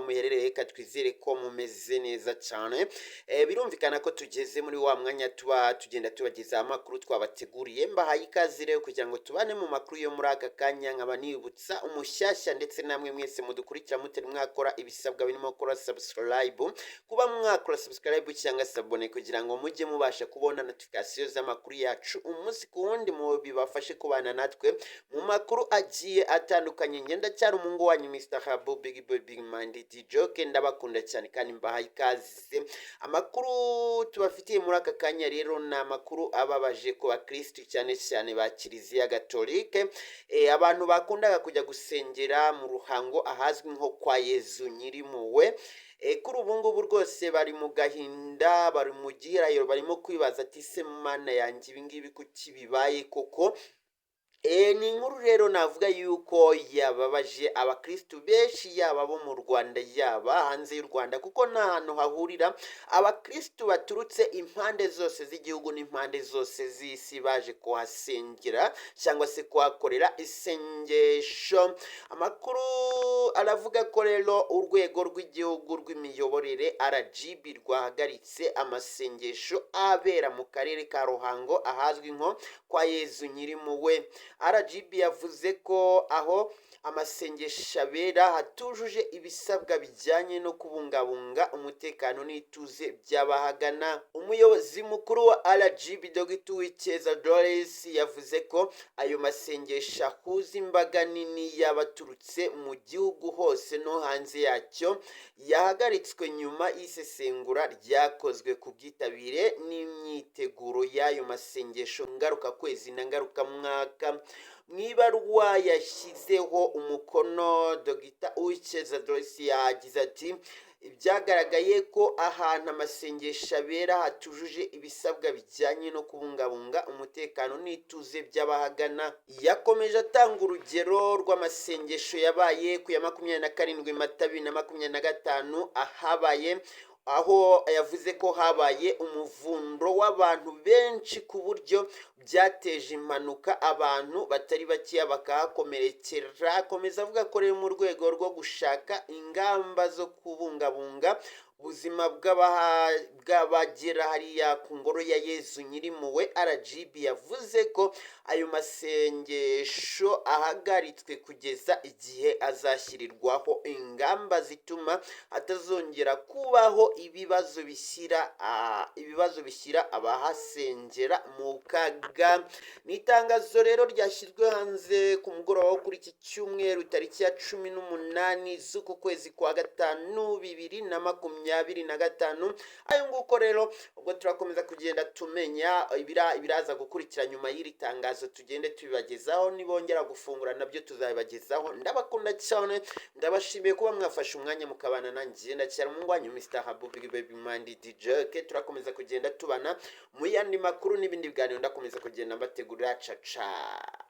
Muherereye, reka twizere ko mumeze neza cyane. Birumvikana ko tugeze muri wa mwanya tuba tugenda tubagezaho amakuru twabateguriye. Mbahaye ikaze rero kugira ngo tubane mu makuru yo muri aka kanya. Nkaba nibutsa umushyashya ndetse namwe mwese mudukurikira mutari mwakora ibisabwa birimo gukora subscribe, kuba mwakora subscribe cyangwa s'abonner, kugira ngo mujye mubasha kubona notification z'amakuru yacu umunsi ku wundi, mu bibafashe kubana natwe mu makuru agiye atandukanye. Ngenda cyari umuhungu wanyu Mr. Habo Big Boy Big Mind DJ. Ndabakunda cyane kandi mbahaye ikaze. Amakuru tubafitiye muri aka kanya rero ni amakuru ababaje ku bakristu, cyane cyane ba Kiliziya Gatolike. Abantu bakundaga kujya gusengera mu Ruhango ahazwi nko kwa Yezu Nyirimpuhwe, kuri ubu ngubu rwose bari mu gahinda, bari mu gihirahiro, barimo kwibaza ati: "Se Mana yanjye, ibi ngibi kuki bibaye koko?" Ni inkuru rero navuga yuko yababaje abakristu benshi, yaba abo mu Rwanda, yaba hanze y'u Rwanda, kuko nta hantu hahurira abakristu baturutse impande zose z'igihugu n'impande zose z'isi baje kuhasengera cyangwa se kuhakorera isengesho. Amakuru aravuga ko rero Urwego rw'Igihugu rw'Imiyoborere, RGB, rwahagaritse amasengesho abera mu karere ka Ruhango ahazwi nko kwa Yezu Nyirimpuhwe. RGB yavuze ko aho amasengesho abera hatujuje ibisabwa bijyanye no kubungabunga umutekano n'ituze by'abahagana. Umuyobozi mukuru wa RGB, Dr Uwicyeza Doris, yavuze ko ayo masengesho ahuza imbaga nini y'abaturutse mu gihugu hose no hanze yacyo yahagaritswe nyuma y'isesengura ryakozwe ku bwitabire n'imyiteguro y'ayo masengesho ngarukakwezi na ngarukamwaka. Mu ibaruwa yashyizeho umukono, Dr Uwicyeza Doris yagize ati: "Byagaragaye ko ahantu amasengesho abera hatujuje ibisabwa bijyanye no kubungabunga umutekano n'ituze by'abahagana." Yakomeje atanga urugero rw'amasengesho yabaye ku ya 27 Mata 2025, ahabaye aho yavuze ko habaye umuvundo w'abantu benshi ku buryo byateje impanuka, abantu batari bakeya bakahakomerekera. Akomeza avuga ko rero mu rwego rwo gushaka ingamba zo kubungabunga ubuzima bw'abagera hariya ku ngoro ya Yezu Nyirimpuhwe, RGB yavuze ko ayo masengesho ahagaritswe kugeza igihe azashyirirwaho ingamba zituma hatazongera kubaho ibibazo bishyira abahasengera mu kaga. Ni itangazo rero ryashyizwe hanze ku mugoroba wo kuri iki cyumweru, tariki ya 18 z'uku kwezi kwa gatanu 2025. Ayo nguko rero, ubwo turakomeza kugenda tumenya ibiraza gukurikira nyuma y'iri tangazo, tugende tubibagezaho. Nibongera gufungura nabyo tuzabibagezaho. Ndabakunda cyane, ndabashimiye kuba mwafashe umwanya mukabana nanjye. Ndacyari umuhungu wanyu Mr Habu Big Baby Mandi DJ. Turakomeza kugenda tubana mu yandi makuru n'ibindi biganiro ndakomeza kugenda mbategurira. Caca.